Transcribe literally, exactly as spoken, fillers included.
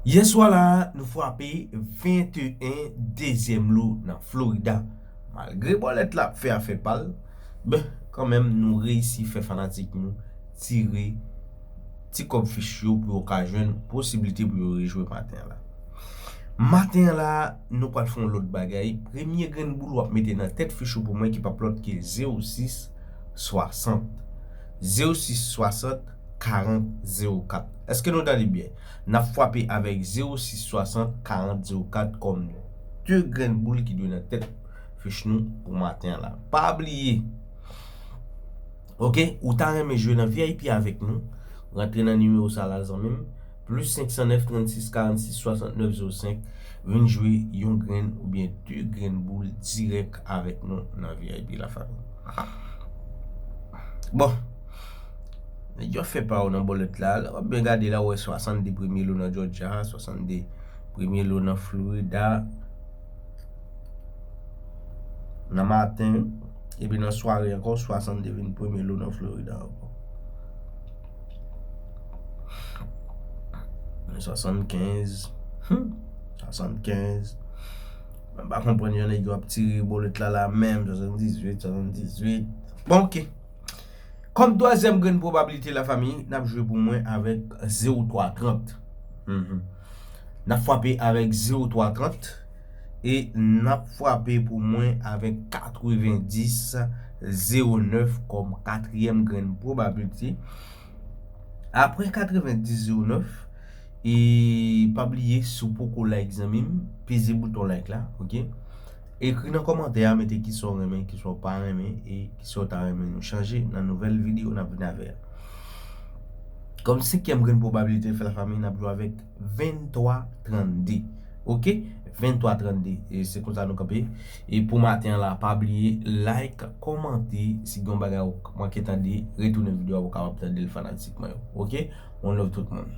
Yè swa la, nou frape venteyen dezyèm lo nan Florida. Malgre bòlèt la ap fè afè pa l, ben, kanmenm, nou reyisi fè fanatik nou tire ti kòb fich yo pou yo ka jwenn posiblite pou yo rejwe maten an la. Maten an la, nou pral fè yon lòt bagay. Premye grenn boul w ap mete nan tèt fich ou pou mwen ki p ap lòt ke zewo sis swasant. Zewo sis swasant, karant zewo kat. Èske nou tande byen? N ap frape avèk zewo sis swasant, karant zewo kat kòm de grenn boul ki dwe nan tèt fich nou pou maten an la. Pa bliye, oke, ou ta renmen jwe nan V I P avèk nou? Rantre nan nimewo sa la, zanmi m, plis senk san nèf, trannsis, karannsis, swasantnèf, zewo senk. Vin jwe yon grenn oubyen de grenn boul dirèk avèk nou nan V I P, la fami. Bon, nèg yo fè pa yo nan bòlèt la. Lè w ap byen gade la, w wè swasannde premye lo nan Georgia, swasannde premye lo nan Florida nan maten, epi nan sware ankò, swasannde vin premye lo nan Florida ankò. Swasannkenz, hmm, swasannkenz. Mwen pa konprann jan nèg yo ap tire bòlèt la la menm, swasanndizuit, swasanndizuit. Bon, oke. Kòm twazyèm grenn pwobablite, la fami, n ap jwe pou mwen avèk zewo twa trant. Mhm. N ap frape avèk zewo twa trant e n ap frape pou mwen avèk katrevendis zewo nèf kòm katriyèm grenn pwobablite. Apre katrevendis zewo nèf, e pa bliye, si w poko like, zanmi m, peze bouton like la, oke? Ekri nan kòmantè a, mete kisa w renmen, kisa w pa renmen, e kisa w ta renmen nou chanje nan nouvèl videyo n ap vin avè a. Kòm senkyèm grenn pwobablite, fè la fami, n ap jwe avèk venntwa trannde. Oke? Venntwa trannde. E se konsa nou kanpe. E pou maten an la, pa bliye like, kòmante, si gen yon bagay ou manke tande, retounen videyo a pou w kapab tande l, fanatik mwen yo. Oke? One love tout moun.